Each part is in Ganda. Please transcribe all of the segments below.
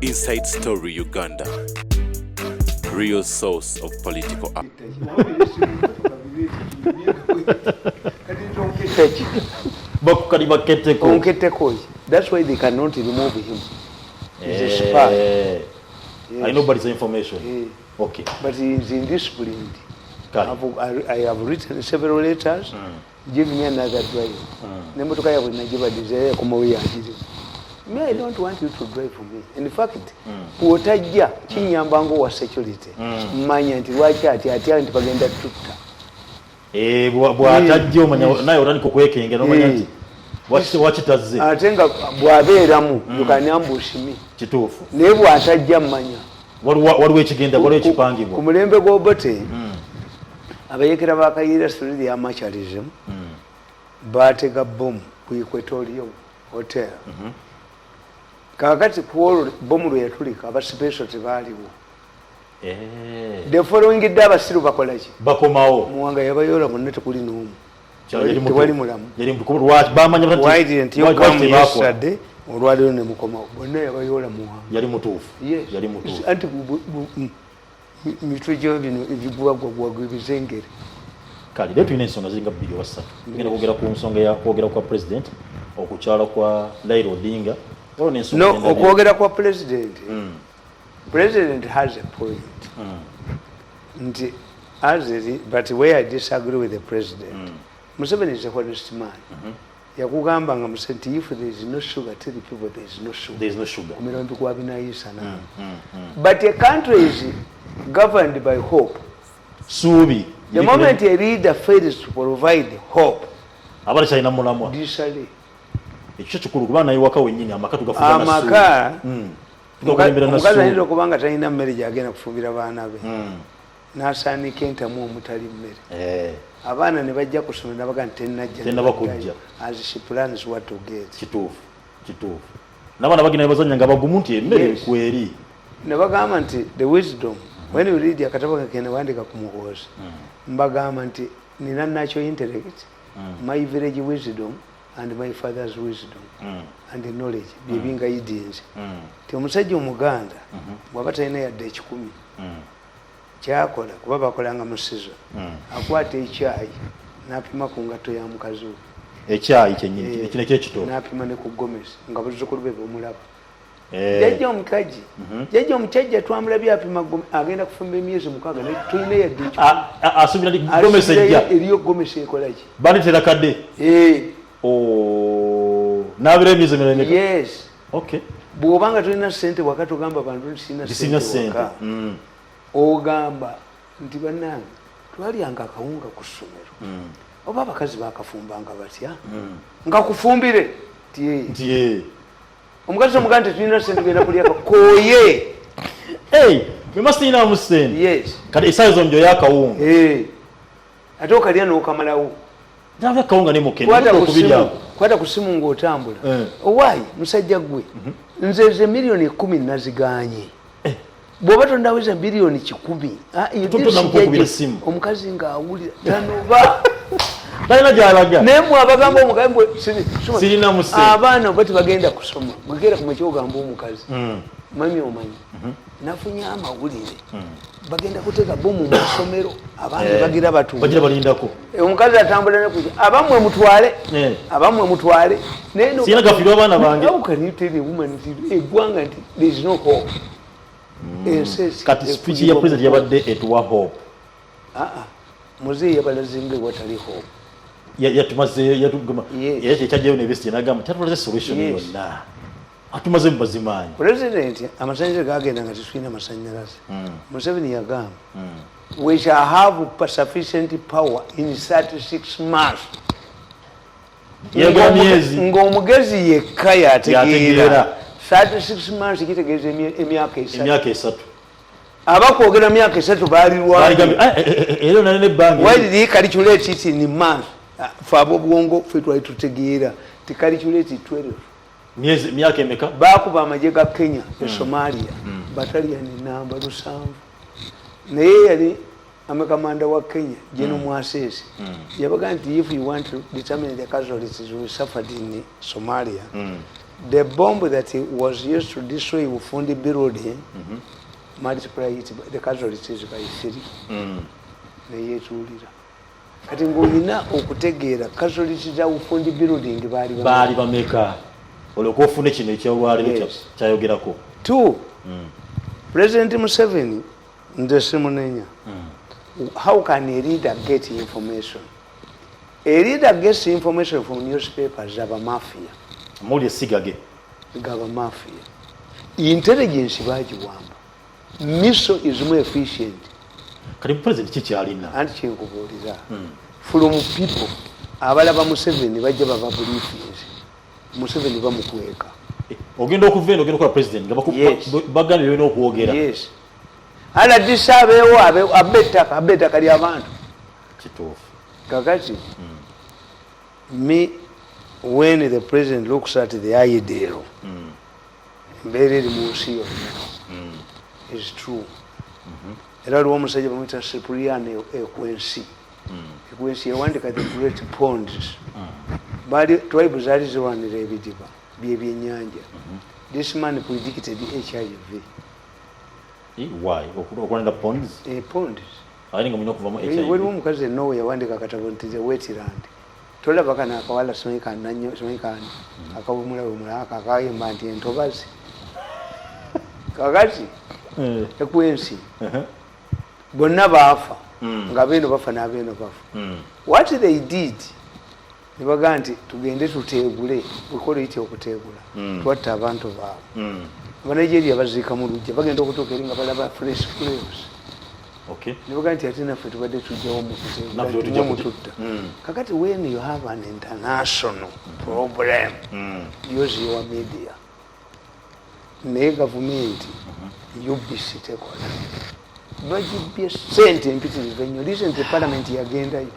Inside Story Uganda. Real source of political Bakukali baketeko. Onketeko. That's why they cannot remove him. He's a spy. Yes. I know, but it's information. Okay. But he is indisciplined. I have written several letters. Give me another driver. Nemotoka yabwe nagibadiza yakomawo yagirimu. Me, I don't want you to drive for me. In fact, bw'otajja kinyamba ng'owa security. Mmanya nti lwaki ati atya nti bagenda tutta. Bw'atajja omanya naye otandika okwekengera omanya nti wakitazze. Ate nga bw'abeeramu you can ambush me. Kituufu. Naye bw'atajja mmanya. Waliwo ekigenda, waliwo ekipangibwa. Ku mulembe gw'Obote, abayekera ba Kayiira through their amateurisim baatega bomu ku Equatorial Hotel. Kaakati ku olwo bomu lwe yatulika aba special tebaaliwo. The following day abasiru bakola ki? Bakomawo. Muwanga yabayoola bonna tekuli n'omu. Tewali mulamu. Yali mutuufu. Lwaki bamanya bati Why didn't you lwaki come tebakola? yesterday? Olwaleero ne mukomawo. Bonna yabayoola Muwanga. Yali mutuufu. Yes. Yali mutuufu. Anti mitwe gyo bino ebigwagwagwagwa ebizengere. Kale leero tulina ensonga ziringa bbiri oba ssatu. Tugenda kwogera ku nsonga ya kwogera kwa president, okukyala kwa Raila Odinga. Waliwo n'ensonga No, endala. okwogera kwa president. President has a point. Nti as it, but where I disagree with the president. Museveni is a honest man. Yakugamba nga Museveni nti if there is no sugar, tell the people there is no sugar. There is no sugar. Ku mirundi gwa binayisa nawe. But a country is governed by hope. Suubi. The moment a leader fails to provide hope, aba takyalina mulamwa. Disale. Ekyo kikulu kuba naye waka wennyini amaka tugafuga na ssuubi. Amaka, Tugakulembera na omukazi ssuubi. ayinza okuba nga talina mmere gy'agenda kufumbira baana be. N'asaanika entamu omutali mmere. Abaana ne bajja ku ssomero n'abaga nti tennajja. Tennaba kujja. As she plans what to get. Kituufu, kituufu. N'abaana bagenda ne bazannya nga bagumu nti emmere kweri. Ne bagamba nti the wisdom, when you read akatabo kange wandika ku Muhoozi, mbagamba nti nina natural intellect, my village wisdom and my father's wisdom and knowledge bye bingayidinze. Nti omusajja Omuganda bw'aba talina yadde 100 kyakola kuba bakolanga mu season, akwata ekyayi n'apima ku ngatto ya mukazi we. Ekyayi kyennyini, kino ekyekitooke. N'apima ne ku gomesi nga bazzukulu be bamulaba. Jjajja omukaji, jjajja omukyajja twamulabye apima agenda kufumba emyezi 6 naye tulina yadde 100. Asuubira nti gomesi ejja. Eriyo gomesi ekola ki? Baleetera kadde. Oh, n'abeera emyezi emirala emeka? Yes. Okay. Bw'obanga tolina ssente waka togamba bantu nti sirina Nti sirina ssente ssente. waka. Ogamba nti bannange twalyanga akawunga ku ssomero. Oba abakazi bakafumbanga batya? Nga kufumbire. Nti ye. Nti ye. Omukazi omugamba nti tulina ssente tugenda kulya kooye. Hey, we must sirina ssente. Yes. Kati essaawa ezo njoyo akawunga. Ate okalya n'okamalawo. Nalya akawunga ne mukene, Kwata nodda ku okubirya. simu, kwata ku simu ng'otambula. Owaayi, musajja gwe. Nze ze miliyoni 10 nazigaanye. Bw'oba tondaweza biliyoni 100, you Tonda did mukukubira sijajje. essimu. Omukazi ng'awulira tanoba. Talina gy'alaga. Naye mmwe abagamba omukazi mbu, soma. Sirina musente. Abaana oba tebagenda kusoma. Bwegera ku makya ogamba omukazi. Mami omanyi. Nafunye amawulire. Bagenda kutega bomu mu masomero. Abaana bagira batuula. Bagira balindako. Omukazi atambula ne kuja. Abammwe mutwale. Abammwe mutwale. Naye no- Sirina gafiirwa abaana bange. How can you tell a woman nti eggwanga nti there is no hope? Ensi esi Kati speech ya president yabadde etuwa hope. Muzeeyi yabalazinga ewatali hope. Yatumaze, yatugamba, Yes. era kyekyajjayo ne Besigye n'agamba tatulaze solution Yes. yonna. Atumaze mu bazimaanyi. President amasannyalaze gagenda nga tetulina masannyalaze. Museveni yagamba, we shall have sufficient power in 36 months. Yagamba myezi. Ng'omugezi yekka yategeera. Yategeera. 36 months kitegeeza emyaka esatu. Emyaka esatu. Abakwogera myaka esatu baali lwaki? Baligambye, era nali n'ebbanga. Why did he calculate it in months? Ffe ab'obwongo ffe twali tutegeera ti calculate it 12. Myezi, myaka emeka? Baakuba amagye ga Kenya e Somalia, battalion namba 7. Naye yali amekamanda wa Kenya, General Mwasese, yabaga nti if you want to determine the casualties we suffered in Somalia, The bomb that was used to destroy Bufundi building, multiply it, the casualties by 3. Neyetuulira. Kati ng'olina okutegeera casualties za Bufundi building baali baali bameka olwoka ofune kino ekyolwaleero kyayogerako. Two, President Museveni, nze simunenya. How can a leader get information? A leader gets information from newspapers, abamafia. Muli esigage. Gabamafia. Intelligence bagiwamba. Miso is more efficient. Kati president kikyalina? Anti kyenkubuulira. From people, abalaba Museveni bajja baba briefings. Museveni bamukweka. Ogenda okuva eno ogenda okukola president nga bagambye byolina okwogera. Yes. RDC abeewo abba ettaka, abba ettaka ly'abantu. Kituufu. Kakati, me, when the president looks at the ideal, embeera eri mu nsi yonna, is true. Era waliwo omusajja bamuyita Cyprian Ekwensi. Ekwensi yawandika The Great Ponds. Baali tribe zaali zirwanira ebidiba byebyennyanja. This man predicted HIV. Why? Okulwanira ponds? Ponds. Ate nga mulina okuvamu HIV. Waliwo omukazi e Norway yawandika akatabo nti The Wetland. Tolaba kano akawala simanyi kananyo simanyi kani akawumulawumula ako akayimba nti entobazi. Kakati Ekwensi bonna baafa nga beeno bafa n'abeeno bafa. What they did, ne bagamba nti tugende tuteegule, bukola iti okuteegula, twatta abantu baabwe. Abanigeria baziika mu luggya, bagenda okutuuka eri nga balaba fresh graves. Ne bagamba nti ate naffe tubadde tujjawo mu kuteegula, mututta. Kakati when you have an international problem, use your media. Naye gavumenti UBC tekola. Bagibye ssente empitirivu ennyo. Recently parliament yagendayo.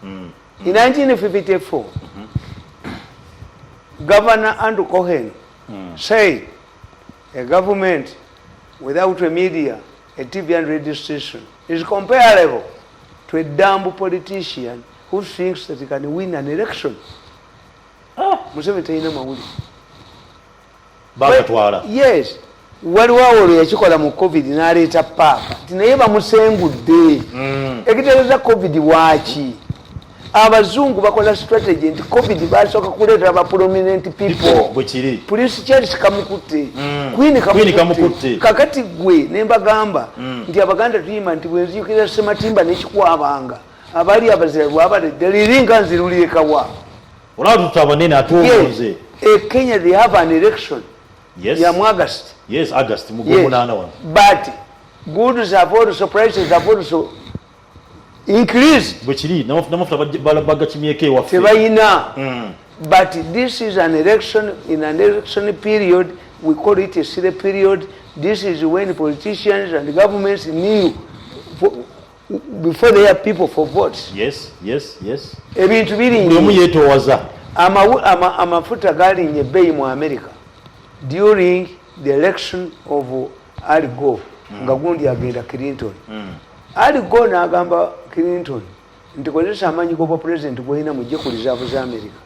In 1954, Governor Andrew Cohen said a government without a media, a TV and radio station is comparable to a dumb politician who thinks that he can win an election. Museveni talina mawulire. Bagatwala. Yes. Waliwo awo olwo yakikola mu COVID n'aleeta paapa nti naye bamusengudde. Ekitegeeza COVID waaki? Abazungu bakola strategy nti COVID basooka kuleeta ba prominent people. Bwe kiri. Prince Charles kamukutte, Queen Queen kamukutte. Kamukutte. Kakati gwe ne mbagamba nti Abaganda tuyimba nti bwenzijukira Sematimba n'ekikwabanga abaali abazira lwabaledde liringa nzirulirekawa. Olaba tuta abanene ate omuze. E Kenya they have an election ya mu August. Yes, August mu Yes. gwomunaana wano. But goods have also, prices have also increased. Bwe kiri, n'amafuta bagakimyeko ewaffe. Tebayina. But this is an election, in an election period, we call it a silly period. This is when politicians and governments knew for, before their people for votes. Yes. Ebintu Buli omu birinye. yeetoowaza. Amafuta galinye ebbeeyi mu America during the election of Al Gore, nga gundi agenda Clinton. Al Gore n'agamba Clinton nti kozesa amaanyi g'obwa president gwolina mujje ku reserve za America.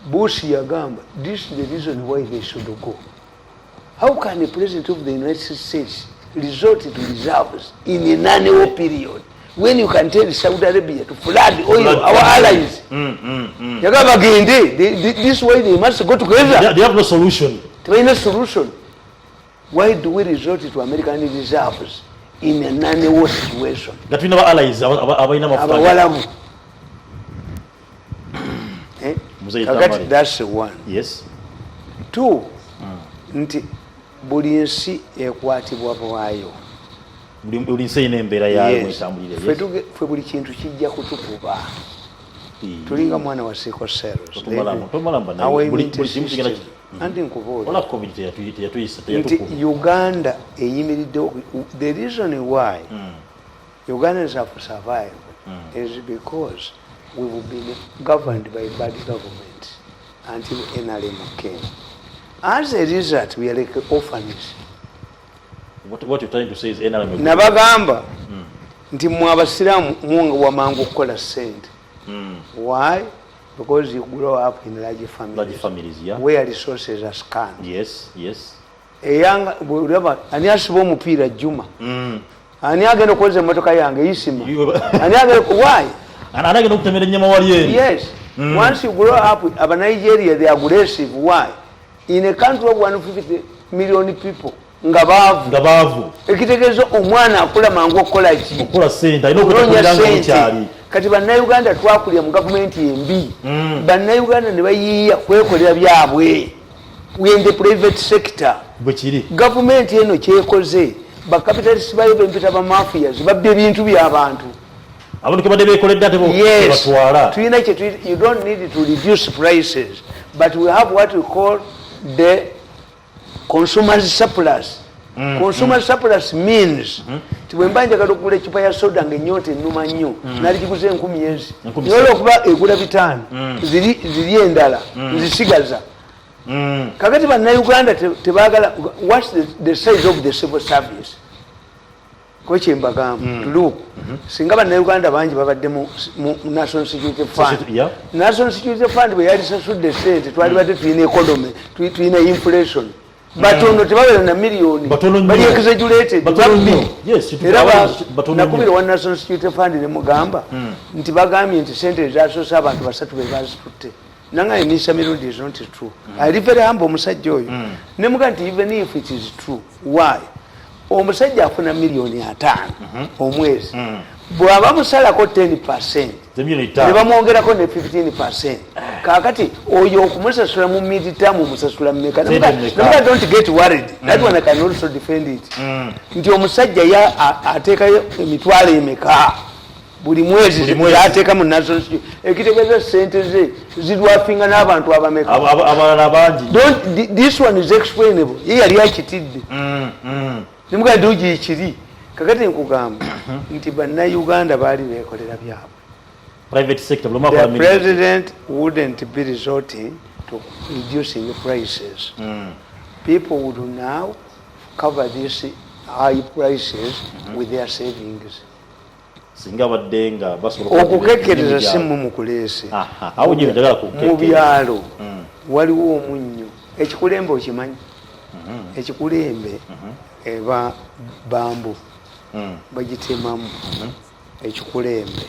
Bush yagamba this is the reason why they should go. How can the president of the United States resort to reserves in a non-war period when you can tell Saudi Arabia to flood oil, Flood. our allies? Yagamba bagende, this way they must go together. They have no solution. Tebalina solution. Why do we resort to American reserves in a non-war situation? Nga tulina ba allies abalina amafuta. Abawalabu. Eh? Muzeeyi Kakati Tamale. that's the one. Two, nti buli nsi ekwatibwa bwayo. Buli nsi erina embeera yaayo Yes. mwetambulire. Ffe buli kintu kijja kutukuba. Tulinga mwana wa sickle cells. Tomalamba naye. Our Buli immunity buli kimu kigenda system. Anti nkubuulira. Ola COVID teyatuyisa, Nti teyatukuba. Uganda eyimiriddewo. The reason why Ugandans have survived is because we've been governed by bad government until NRM came. As a result, we are like orphans. What you're trying to say is NRM. Nabagamba nti mwe abasiraamu muwa mangu okukola ssente. Why? Because you grow up in large families, Large families, yeah. where resources are scant. Eyanga bwolaba ani asiba omupiira Juma, ani agenda okwoza emmotoka yange Isima, ani agenda, why? Ana agenda okutemera ennyama wali eri. Yes. Once you grow up, aba Nigeria, they are aggressive. Why? In a country of 150 million people nga baavu, nga baavu, ekitegeeza omwana akula mangu okukola ki? Okukola sente, alina Kunoonya okutekulira nga sente. bukyali. Kati Bannayuganda twakulira mu gavumenti embi. Bannayuganda ne bayiiya kwekolera byabwe. We in the private sector. Bwe kiri. Gavumenti eno kyekoze, bacapitalist bayo bempita bamafias, babba ebintu by'abantu. Abantu kebadde bekoledde ate bo Yes. batwala. Tulina kye you don't need to reduce prices, but we have what we call the consumers surplus. Consumer surplus means ti bwe mba njagala okugula ecupa ya soda nga ennyonta ennuma nnyo, naligiguza 1000 ezi, 1000. naye olwokuba egula 500, ziri endala nzisigaza. Kakati Bannayuganda tebaagala. What's the size of the civil service? Ko kyembagamba, look, singa Bannayuganda bangi babadde mu National Security Fund, National Security Fund bwe yalisasudde sente, twalibadde tulina economy, tulina inflation. Batono, tebabeera na miliyoni. Batono nnyo. Bali exaggerated. Batono Babbi. nnyo. Yes, Era batono nnyo. nakubira wa National Security Fund ne mugamba nti bagambye nti sente ezasoose abantu basatu be bazitutte. Nanga emisa mirundi is not true. Ali very humble omusajja oyo. Ne mugamba nti even if it is true, why omusajja afuna 5 miliyoni omwezi, bw'aba musalako 10%, Zemiliyoni ne 5. bamwongerako ne 15, kakati oyo okumusasula mu midterm omusasula mmeka? Sente mmeka? Nemuga, don't get worried, that one I can also defend it, nti omusajja ya ateekayo emitwalo emeka buli mwezi? Buli mwezi. Yateeka mu National Security, ekitegeeza sente ze zidwafinga n'abantu abameka? Abalala bangi. This one is explainable. Ye yali akitidde. Nemuga dugikiri. Kakati nkugamba nti Bannayuganda baali bekolera byabwe. Private sector, buli omu The akola mirimu. president wouldn't be resorting to reducing prices. People would now cover these high prices with their savings. Singa badde nga basobola Okukekkereza emirimu si gyabwe. mmwe mukuleese. Aha, awo nyine njagala Mu kukekkereza. byalo waliwo omunnyo, ekikulembe okimanyi? Ekikulembe eba bambu, bagitemamu ekikulembe.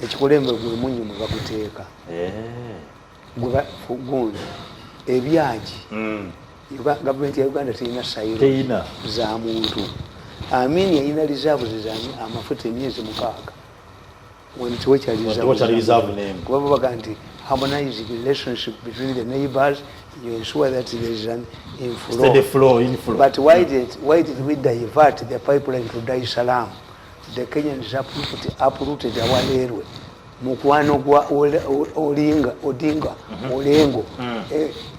Ekikulembe gwe munnyo mwe baguteeka. Gundi ebyagi. Gavumenti ya Uganda terina silo Teyina. za muntu. Amini yalina reserves za amafuta emyezi 6. Wano tewakyali. Tewakyali reserve n'emu. Kuba babaga nti harmonize relationship between the neighbors, you ensure that there is an inflow. Steady flow, inflow. But why did we divert the pipeline to Dar es Salaam? The Kenyans uprooted our railway. Mukwano gwa Olinga, Odinga, Olengo,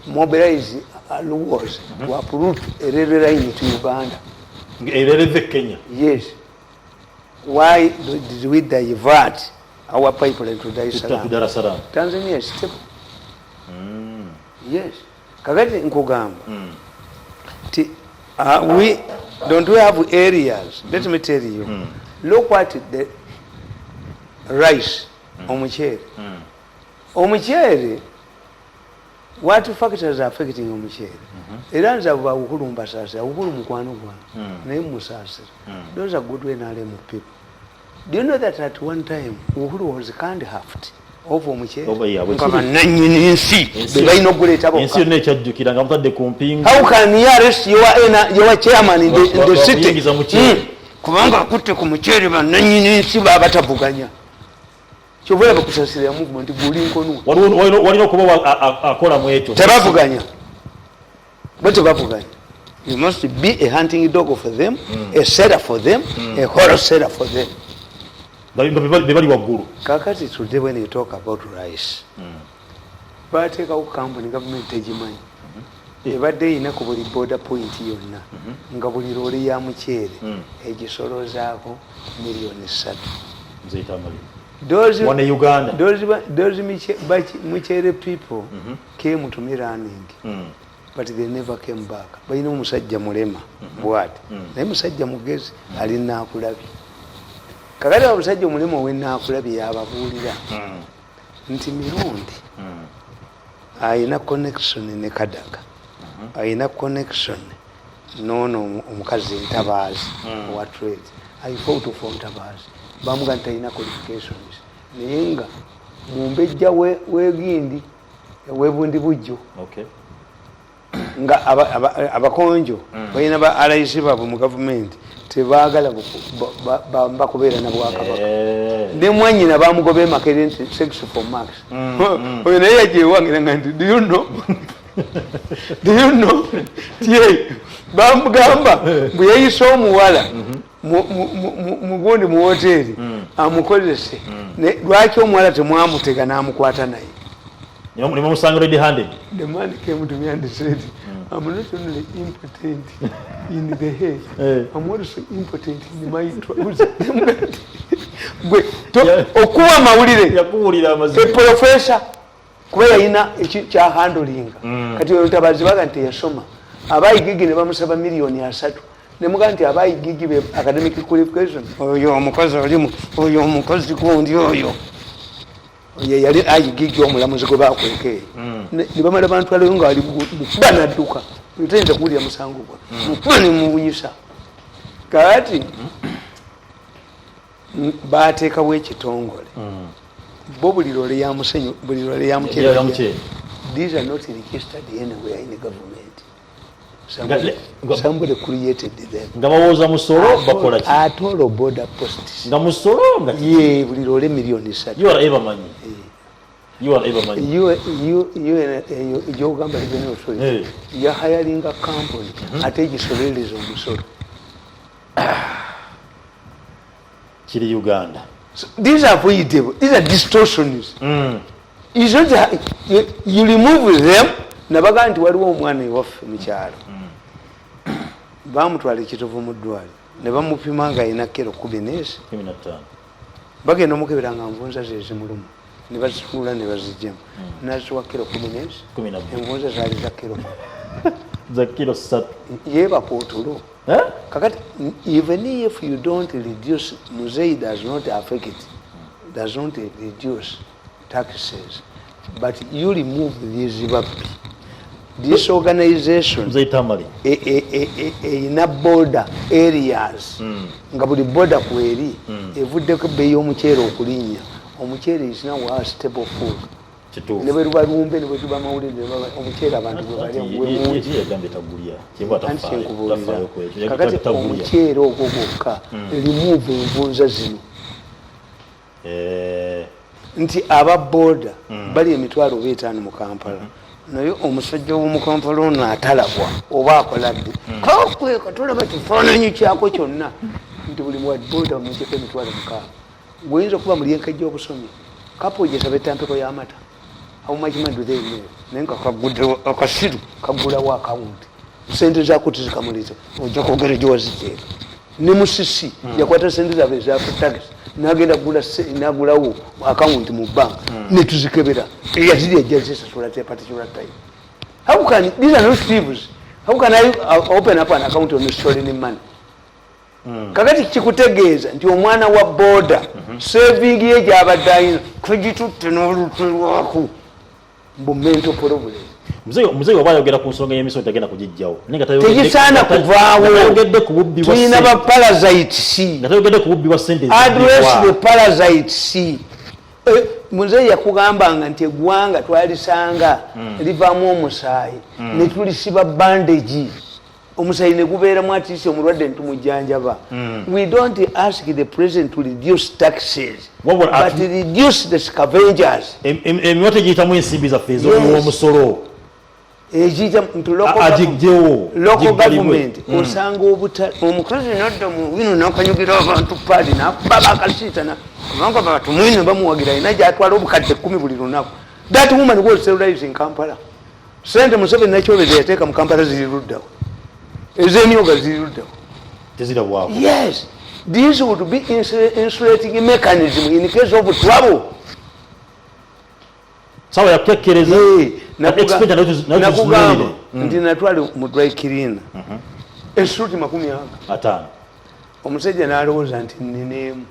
mobilize Luos to uproot a railway line to Uganda. Erereve Kenya. Yes. Why did we divert our pipeline to Dar es To Salaam? Dar es Salaam. Tanzania is stable. Yes. Kakati nkugamba ti we don't, we have areas. Let me tell you. Look at the rice, omuceere. Omuceere, what factors are affecting omuceere? Era nze abo bawukulu mbasaasira. Awukulu mukwano gwange, naye musaasira. Those are good NRM people. Do you know that at one time Uhuru was handcuffed over omuceere? Oba, yeah, bwe nga kiri. Bannannyini nsi be balina okuguleeta Ensi bokka. yonna ekyajjukira nga mutadde ku mpingu. How can you arrest your chairman in the city? Bakuyingiza muceere. Kubanga akutte ku muceere, bannannyini nsi baba batavuganya. Kyova olaba Kusasira movement guli nkonwa. Walina okuba akola mu ekyo. Tebavuganya bo, tebavuganya. You must be a hunting dog for them, a setter for them, a wholesaler for them. Nga be bali waggulu. Kakati today when you talk about rice, bateekawo kampuni, gavumenti tegimanyi, ebadde erina ku buli border point yonna, nga buli loole ya muceere egisolozaako 3 miliyoni. Nze Tamale. Wano e Uganda. Those muceere people came to me running, but they never came back. Balina omusajja mulema bwati, naye musajja mugezi, ali naakulabye. Kakati omusajja omulema owenaakulabye yababuulira nti Mirundi Ayina connection ne Kadaga, ayina connection noono omukazi Ntabaazi owa trade. I fought for Ntabaazi, bamuga nti talina qualifications, naye nga mumbejja wegindi webundi bujjo nga abakonjo balina ba allies baabwe mu gavumenti, tebaagala bakubeera na bwakabaka. Ne mwanyina bamugoba emakerere nti sex for marks. Oyo naye yajja ewange nga nti, "Do you know, do you know?" Tie bamugamba bwe yayise omuwala mugundi mu woteeri amukozese. Lwaki omuwala temwamutega n'amukwata naye? Nebamusanga red handed. The man came to me and said, "I'm not only impotent in the head, I'm also impotent in my trousers." Gwe okuwa amawulire. Yakuwulira amazima. Eprofesa kuba yalina kya handlinga. Kati oyo Ntabazi baga nti yasoma abayigigi ne bamusaba miliyoni 30, nemugaa nti abayigigi be academic qualification. Oyo omukozi olimu, oyo omukozi gundi, oyo ye yali ayigigi omulamuzi gwe bakweka eyo. Ne bamala bantwalayo nga ali mukuba nadduka, tayinza kuwulira musango gwa mukuba nemuwunyisa. Kakati bateekawo ekitongole bo buli lole ya musenyu, buli lole ya muceere. Ya muceere. These are not registered anywhere in the government. Somebody created them. Nga bawooza musolo, bakola ki? At all border posts. Nga musolo, nga ki? Ye buli lole miliyoni 3. URA bamanyi, URA bamanyi. Gyogamba revenue authority yahayalinga company ate egisolereza omusolo. Kiri Uganda. So these are avoidable, these are distortions. Is not you remove them. Nabaga nti waliwo omwana ewaffe mukyalo, bamutwala ekitovu mu ddwaliro ne bamupima nga alina kero 15. 15. Bagenda omukebera nga nvunza zezimuluma, ne bazituula ne bazijjamu, naziwa kero 14. 12. Envunza zaali za kero Za kilo 3. Yeebaka otulo. Eh? Kakati even if you don't reduce, Muzei does not affect, does not reduce taxes, but you remove these babbi, this organization. Mzee Tamale. Erina border areas nga buli border kweri evuddeko ebbeeyi y'omuceere okulinnya. Omuceere is now our stable food. Kituufu. Ne bwe luba lumbe, ne bwe tuba mawulire, ne omuceere abantu gwe balya gwe mungi. Yagambye tagulya, kyeva Anti tafaayo. kyenkubuulira. Tafaayo ku ekyo. Kakati tagulya. Omuceere ogwo gwokka, remove envunza zino. Nti aba boda bali emitwalo oba etaano mu Kampala, naye omusajja w'omu Kampala ono atalabwa oba akola ddi, kakweka tolaba kifaananyi kyako kyonna, nti buli wa boda mujeko emitwalo 6, gweyinza okuba muli enkejja obusomye kapo gyesaba etampeko y'amata. How much money do they make? Naye nga kaguddewo akasiru kagulawo akawunti, sente zaako tizikamuliza, ojja kwogera gyewaziteeka. Ne Musisi yakwata sente zaabwe ezakutagisi nagenda kugula nagulawo akawunti mu banka, netuzikebera, eyaziri ejja zisasula at a particular time. How can, these are not thieves, how can I open up an account on stolen money? Kakati kikutegeeza nti omwana wa boda saving ye gyabadde ayina kugitutte n'olutwe lwako mbu mental problem. Muzeeyi waba ayogera ku nsonga y'emisolo tagenda kugijjawo. Naye nga Tegisaana kuvaawo. Nga tayogedde ku bubbi bwa Tulina ba ssente. parasites. Nga tayogedde ku bubbi bwa ssente Address the ezibbibwa. parasites. Muzeeyi yakugambanga nti eggwanga twalisanga livaamu omusaayi ne tulisiba bandage, omusaayi ne gubeeramu atisi omulwadde ntumujjanjaba. We don't ask the president to reduce taxes, Wabula but reduce the scavengers. Emiwato egiyitamu ensimbi zaffe ez'omuwa omusolo. Ekiyita nti Agigyewo, local giggalibwe. government, osanga obuta omukazi nadda mu bino nakanyugira abantu paadi nakuba bakasiitana kubanga batumwine bamuwagira, alina gyatwala obukadde 10 buli lunaku. That woman was terrorizing Kampala. Sente Museveni nakyobeza yateeka mu Kampala ziri luddawo, ez'emyoga ziri luddawo? Tezirabwako. Yes, this would be insulating mechanism in case of trouble. Sawa yakukekkereza. Expenditure nayo Nakugamba tuzitunulire. nti natwale mu dry cleaner esuuti makumi aga. 50. Omusajja n'alowooza nti nnineemu,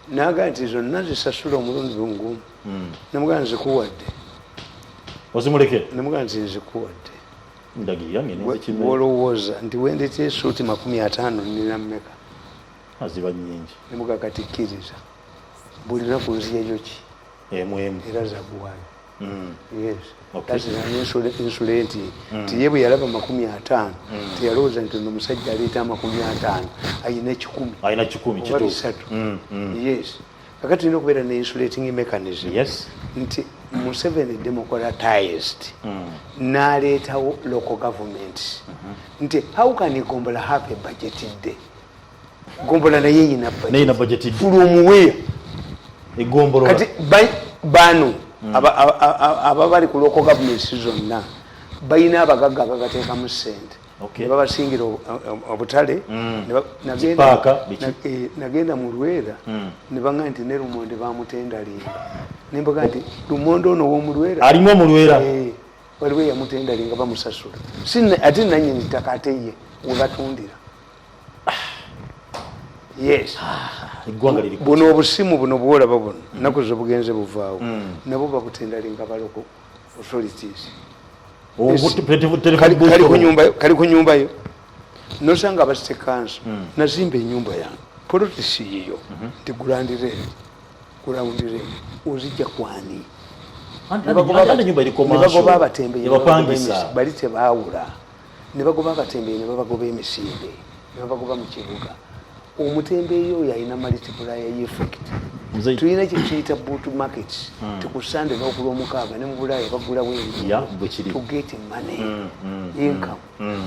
naga nti zonna zisasula omulundi gumu. Namugamba nzikuwadde. Ozimulekera. Nemugaa nti nzikuwadde. Ndagirira ngende nzikime. Wolowooza nti wendeta esuuti 50 nina mmeka? Aziba nnyingi. Nemugaa kati kkiriza buli lunaku nziyayo ki? Emu emu. Era zaguwayo. Yes. Okay. That's an insulate. Nti ye bwe yalaba 50, teyalowooza nti ono omusajja aleeta 50 ayina 100. Ayina 100 Oba kituufu. 300. Yes. Kakati tulina okubeera ne insulating mechanism. Yes. Nti Museveni democratized. N'aleetawo local government. Nti how can Gombola have a budget day? Gombola naye yina budget. Naye yina budget day. From where? Egombolola. Kati bano aba bali ku local governments zonna balina abagagga ababateekamu ssente. Okay. Ne babasingira obutale. Zipaaka, biki? Nagenda mu Lwera ne baŋŋamba nti ne Lumonde bamutendalinga. Ne mbaga nti Lumonde ono ow'omu Lwera Alimu omulwera. Waliwo eyamutendalinga bamusasula. Ate nannyini ttaka ate ye we batundira. Yes. Eggwanga liri ku Buno obusimu buno bwolaba buno nnaku zo bugenze buvaawo, nabo babutendalinga ba local authorities. Telephone booth Kali ku obo. nyumba yo, kali ku nyumba yo nosanga aba city council nazimba enyumba yange polotisi yiyo nti ground rent, ground rent ozijja kwani? Anti ennyumba eri Ne commercial. bagoba abatembeyi ne babagoba Ebapangisa. bali tebaawula, ne bagoba abatembeyi ne babagoba emisinde ne babagoba mu kibuga. Omutembeeyi oyo alina multiplier effect. Tulina kyetuyita boot markets ti ku Sande n'okulwomukaaga ne mu Bulaaya bagulawo Ya, bwe kiri. to get money, income.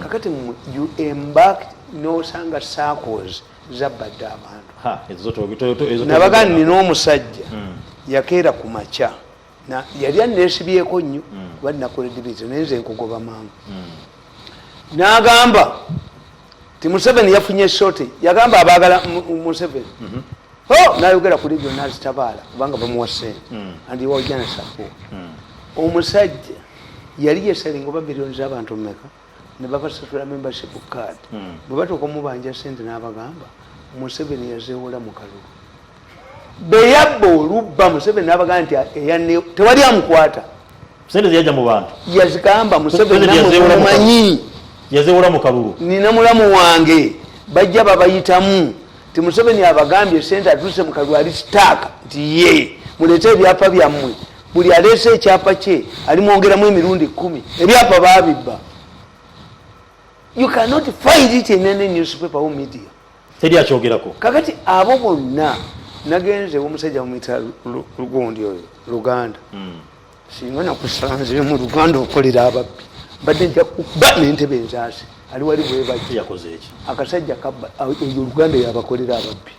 Kakati you embark n'osanga SACCOs zabbadde abantu. Ha, ezo ezo Nabaga nina omusajja yakeera ku makya yali aneesibyeko nnyo kuba nina credibility naye nze nkugoba mangu. N'agamba ti Museveni yafunye sote, yagamba abaagala Museveni. Oh, n'ayogera ku radio n'azitabaala kubanga bamuwa sente and wajana support. Omusajja yali yesalinga oba miliyoni z'abantu mmeka ne babasasula membership card. Bwe batuuka omubanja sente n'abagamba Museveni yazeewola mu kalulu beyabba olubba. Museveni n'abagamba nti tewali amukwata. Sente ziyajja mu bantu. Yazigamba Museveni President namwe yazeewola mu mumanyi. Yazeewola mu kalulu. Nina mulamu wange bajja babayitamu ti Museveni abagambye sente atuuse mu kalulu ali sitaaka nti ye muleete ebyapa byammwe. Buli aleese ekyapa kye alimwongeramu emirundi 10. Ebyapa babibba. You cannot find it in any newspaper or media. Teri akyogerako. Kakati abo bonna nagenze omusajja mumwita lugundi oyo Luganda. Singa nakusanze mu Luganda okolera ababbi mbadde nja kuba nentebe enzaase ali wali bwebajja. Yakoze eki? Akasajja kabba oyo Luganda yabakolera ababbi.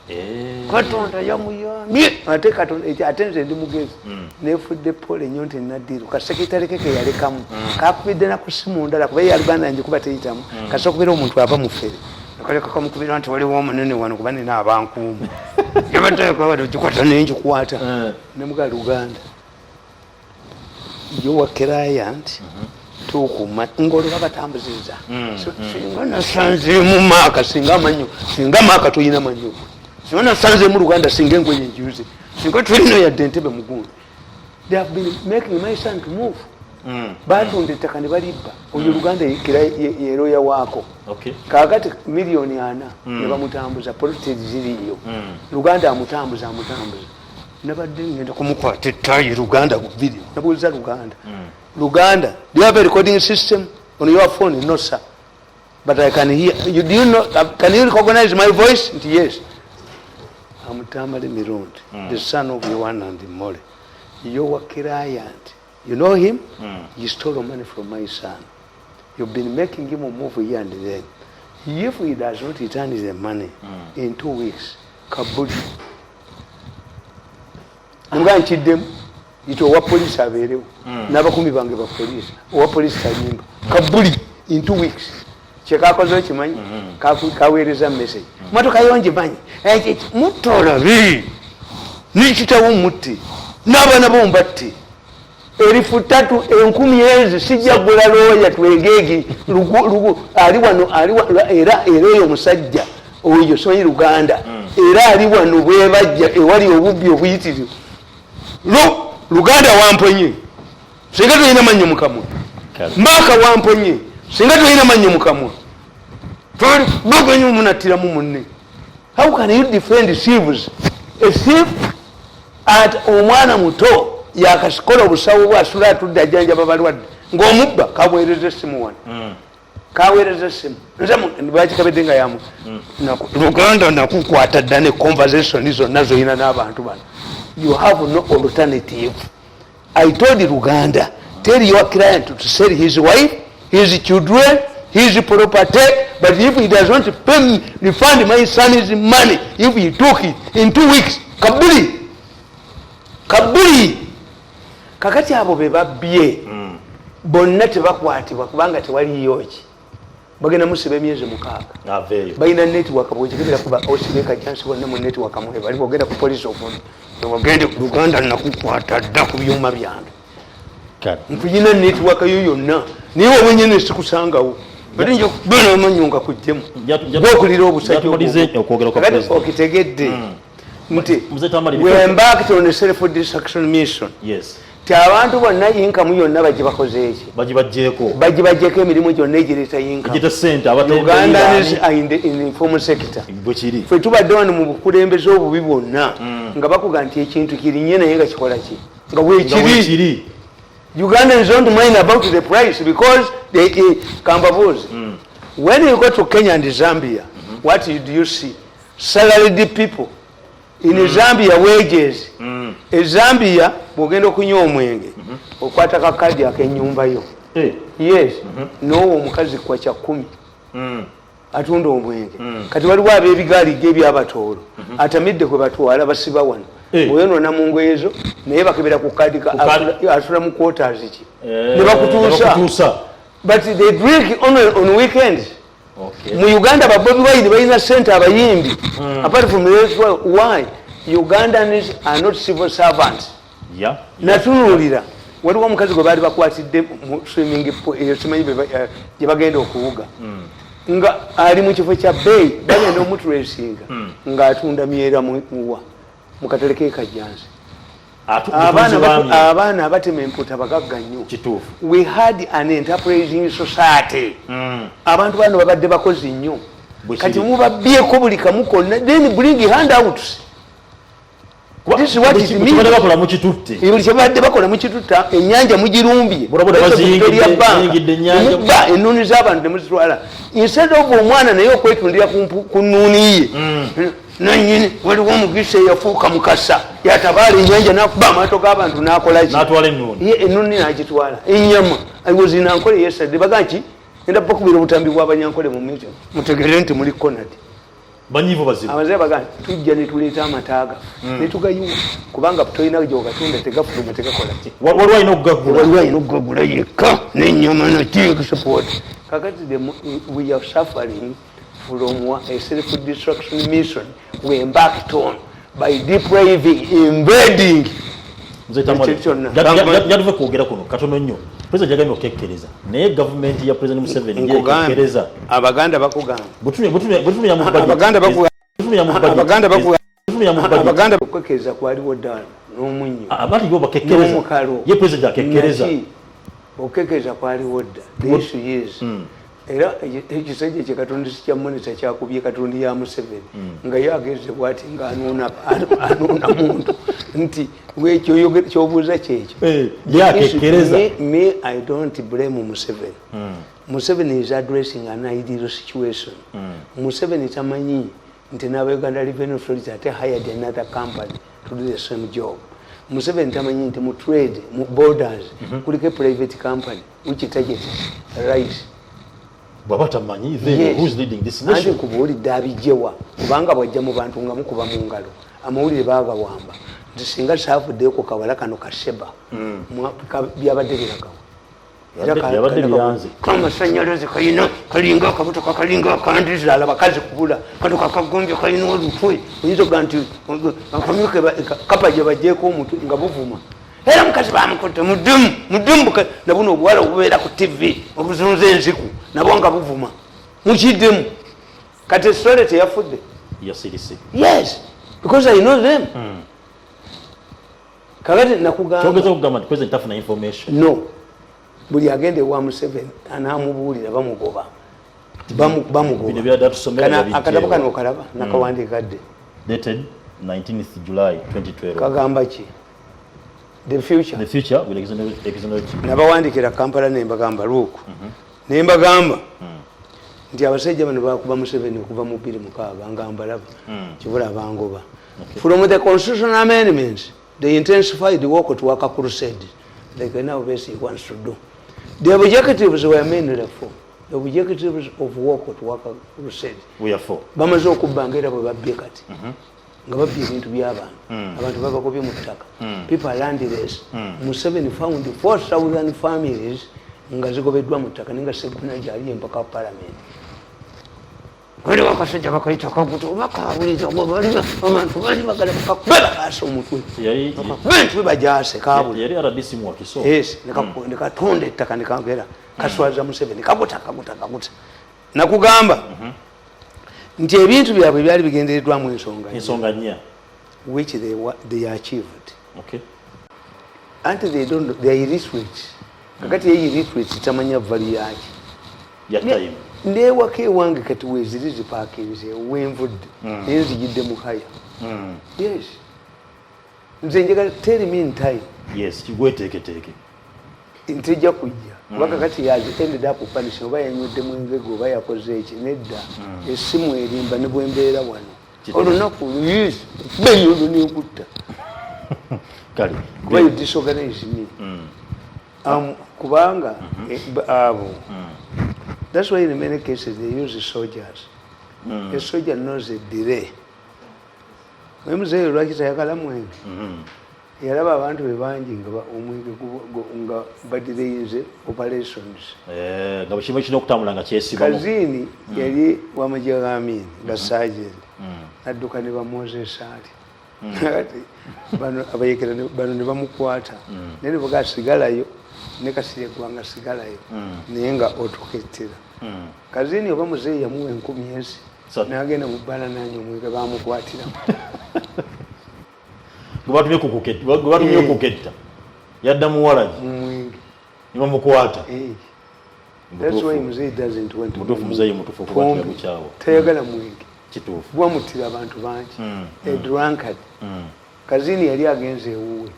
Katonda yamuyambye ate Katonda ate nze ndi mugezi nefudde pole nnyo nti naddiru kasekitale ke keyalekamu kakubidde naku simu ndala kuba ya Luganda njikuba teyitamu kasita okubira omuntu aba mufere nakaleka kamukubira nti waliwo omunene wano kuba nina abankuuma yabateekawade ogikwata nengikwata. Nemuga Luganda your client tukuma ngolwo babatambuziza. Singa nasanzeemu maaka singa amanyo singa maaka toyina manyo singa nasanzeemu Luganda singa engoye njuze singa tulina yadde entebe mugundi. They have been making my son to move. Batunda ettaka ne balibba oyo Luganda yeroya waako. Kakati miliyoni 40 ne bamutambuza politi ziriyo. Luganda amutambuza amutambuza nabadde ngenda kumukwata ettayi Luganda video nabuuza Luganda, Luganda, do you have a recording system on your phone? No sir, but I can hear you. Do you know, can you recognize my voice? Nti yes, I'm Tamale Mirundi, the son of Yohana and Mole. Your client, you know him? You stole money from my son. You've been making him move here and there. If he does not return the money in 2 weeks, kabuli. Nemugaa nkiddemu yita owa polisi abeerewo n'abakumi bange ba polisi. Owa polisi tayimba kabuli in 2 weeks. Kyekakoze okimanyi? Kaweereza message motoka yongimanyi mutolabi nikitawo mutte n'abaana bo mbatte 3000 enkumi ezi sijja gula looya twegegi ali wano ali era era oyo omusajja oyo simanyi Luganda era ali wano bwebajja ewali obubbi obuyitirivu. Luganda wamponye. Singa tolina mannyo mukamwa. Kale. Maaka wamponye, singa tolina mannyo mukamwa, bagenyi omunattiramu munne. How can you defend thieves? A thief at omwana muto yakasikola obusawo bwe, asula atudde ajjanjaba balwadde, ng'omubba kaweereza essimu wano, kaweereza essimu. Nze bakikabedde nga yamu Luganda nakukwata dda ne conversation zonna zoyina n'abantu bano. You have no alternative. I told Luganda, tell your client to sell his wife, his children, his property, but if he does not pay me, refund my son's money, if he took it in 2 weeks, kabuli kabuli. Kakati abo be babbye bonna tebakwatibwa kubanga tewaliyo ki bagenda musiba emyezi 6. Aveeyo. Balina network, bwekigenda kuba osibeka jansi bonna mu network mwe bali bogenda ku police of ogende Luganda nakukwata dda ku byuma byange. Kale. Nkuyina network yo yonna, naye wowenyene sikusangawo, ate nja kubeera amanyo nga kujjemu gwokulira obusajja. Njatumalize okwogera kwa Kakati president. okitegedde nti Mzee Tamale, we embarked on a self destruction mission, ti abantu bonna income yonna bagibakoze eki? Bagibajjeeko. Bagibajjeko emirimu gyonna egireeta income. Egita sente. Ugandans are in the informal sector. Bwe kiri. Ffe tubadde wano mu bukulembeze obubi bwonna nga bakuga nti ekintu kirinye, naye nga kikola ki nga Nga weekiri. weekiri. Ugandans don't mind about the price because they kambabuuzi, when you go to Kenya and Zambia, what do you see? Salaried people in Zambia, wages. E Zambia bwogenda okunywa omwenge, okwata kakadi ak'ennyumba yo. Yes, nowa omukazi kwa kya 10 atunda omwenge. Kati waliwo ab'ebigaali gebyabatoolo atamidde kwe batwala basiba wano. Bweyonoona mu ngoye zo, naye bakebera ku kadi Ku kadi. asula mu quarters ki, ne bakutuusa. Bakutuusa. But they drink only on weekends. Mu Uganda ba Bobi Wine balina sente, abayimbi, apart from those, why Ugandans are not civil servants? Natunuulira waliwo omukazi gwe baali bakwatidde mu swimming pool eyo, simanyi gye bagenda okuwuga, nga ali mu kifo kya bbeeyi, bagenda omutracinga ng'atunda myera muwa mu katale k'e Kajjansi. Abaana abatema emputa bagagga nnyo. Kituufu. We had an enterprising society. Abantu bano babadde bakozi nnyo. Bwe Kati kiri. mubabyeko buli kamu konna, then bring handouts. This is what it means. Kibadde bakola mukitutte. Buli kyebadde bakola mukitutta, ennyanja mugirumbye. Bodaboda baziyingidde, Victoria Bank, ziyingidde ennyanja. Mubba ennuuni z'abantu nemuzitwala instead of omwana naye okwetundira ku nnuuni ye nanyini. Waliwo omugisa eyafuuka mukasa, yatabaala ennyanja nakuba amaato g'abantu nakolaki? N'atwala ennuuni. Ye ennuuni n'agitwala. Ennyama, I was in Ankole yesterday, baga nki enda bakubira obutambi bw'abanyankole mu meeting, mutegere nti muli cornered. Banyiivu, bazibu. Abazeeyi baga nti tujja ne tuleeta amata gaffe ne tugayiwa, kubanga tolina gyogatunda, tegafuluma, tegakola ki. Waliwo alina okugagula. Waliwo alina okugagula yekka n'ennyama nakisupport. Kakati we are suffering from a self destruction mission we embarked on by depriving, invading. Mzee Tamale, Ekyo kyonna. Njatuve kwogera kuno katono nnyo. President yagambye okekkereza, naye gavumenti ya President Museveni Nkugambye, yekekkereza. Abaganda bakugamba Butunulira mu budget. Abaganda bakuga- Butunulira mu budget. Abaganda bakuga- Butunulira mu budget. Abaganda okwekereza kwaliwo ddala n'omunnyo Abali bo bakekkereza. n'omukalo. Ye president akekkereza. Naki, okwekereza kwaliwo dda. The issue is, era ekisajja kye Katonda si kya monitor kyakubye Katonda ya Museveni nga ye ageze bwati nga anuuna muntu nti wekyo kyobuuza kyekyo. Ye akekkereza. Me, I don't blame Museveni. Museveni is addressing an ideal situation. Museveni tamanyi nti n'aba Uganda Revenue Authority ate hired another company to do the same job. Museveni tamanyi nti mu trade, mu borders, kuliko private company which targets rice. Bw'aba tamanyi, then Yes. who's leading this Anti nation? nkubuulidde, abijjewa kubanga bwajja mu bantu nga mukuba mu ngalo, amawulire baagawamba nti singa saavuddeyo kawala kano kaseba, byabadde biragawa. Era Byabadde biranze. Kamasanyalaze kalina kalinga akabuto kalinga akandizaala bakazi kubula kano kakagombye kalina olutwe, oyinza okuga nti akamyu kapa gye bagyeko omutwe nga buvuma. Era mukazi bamukutte mudumu mudumu nabuno obuwala obubeera ku TV obuzunza enziku nabwo nga buvuma mukiddemu. Kati esitole teyafudde. Yasirise. Yes, because I know them. Kakati nakugamba, Kyogeza okugamba nti president tafuna information? No, buli agenda ewa Museveni anamubuulira bamugoba. Bamugoba. Bino byadde atusomera yabijjeewo. Akatabo kano okalaba, nakawandiika dde? Dated 19th July 2012. Kagamba ki? The future. The future will exonerate. Nabawandikira Kampala nembagamba, luuku nembagamba nti abasajja bano bakuba Museveni okuva mu 2006 nga mbalaba kibula bangoba. From the constitutional amendments, they intensified the work to work crusade like now Besigye wants to do. The objectives were mainly four. The objectives of work to work crusade. We are four. Bamaze okubba nga era bwe babbye kati nga babbye ebintu by'abantu, abantu babagobye mu ttaka, people are landless. Museveni found 4000 families nga zigobeddwa mu ttaka, naye nga Seguna gyali empaka parliament. Waliwo akasajja bakayita Kaguto, bakawuliza abantu bali bagala bakakube bakaasa omutwe. Entwe bagyase kabula. Yali RDC mu Wakiso. Yes, nekatonda ettaka nekagera kaswaza Museveni. Kaguta, kaguta, kaguta. Nakugamba nti ebintu byabwe byali bigendereddwamu ensonga nnya. Ensonga nnya. Which they achieved. Anti they don't, they are illiterate. Kakati ye illiterate tamanya value yaki. Ya time. Newaka ewange kati weziri zipakinze wenvudde, naye nzijidde mu haya. Yes, nze njagala tell me in time. Yes, kigweteeketeeke. Ntijja kujja kuba kakati yazi ended up punishing, oba yanywedde mwenge oba yakoze eki. Nedda, essimu erimba ne bwembeera wano. Olunaku, yes, benyono nenkutta. Kale. Kuba you disorganize me. Kubanga abo, that's why in many cases they use soldiers. A soldier knows a delay. Muzeeyi lwaki tayagala mwenge? Yalaba abantu be bangi nga omwenge nga badireyinze operations. Eh, nga buli kimu kirina okutambula nga kyesibamu. Kazini yali wamagye ga Amini nga sergeant, nadduka ne bamwozesa ali kati bano abayekera bano ne bamukwata, naye ne bagaa sigalayo ne Kasirye Gwanga sigalayo, naye nga otukettera. Kazini oba muzeeyi yamuwa 10,000 Satu. n'agenda mu bbala nanywa omwenge, bamukwatiramu. Gwe batumye gwe batumye okuketta yadda muwalagi mu mwenge. Ne bamukwata. Eh. That's why muzeeyi doesn't want to Mutuufu, muzeeyi mutuufu okuba Pombe. teyagukyawa. Tayagala mwenge. Kituufu. Gwamuttira abantu bangi. A drunkard. Kazini yali agenze ewuwe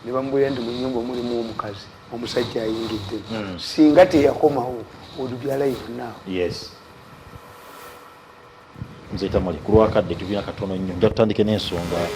ne bamubulira nti mu nyumba mulimu omukazi, omusajja ayingidde. Singa teyakomawo, would be alive now. Yes, nze Tamale, ku lwakadde tulina katono nnyo, nja tutandike n'ensonga.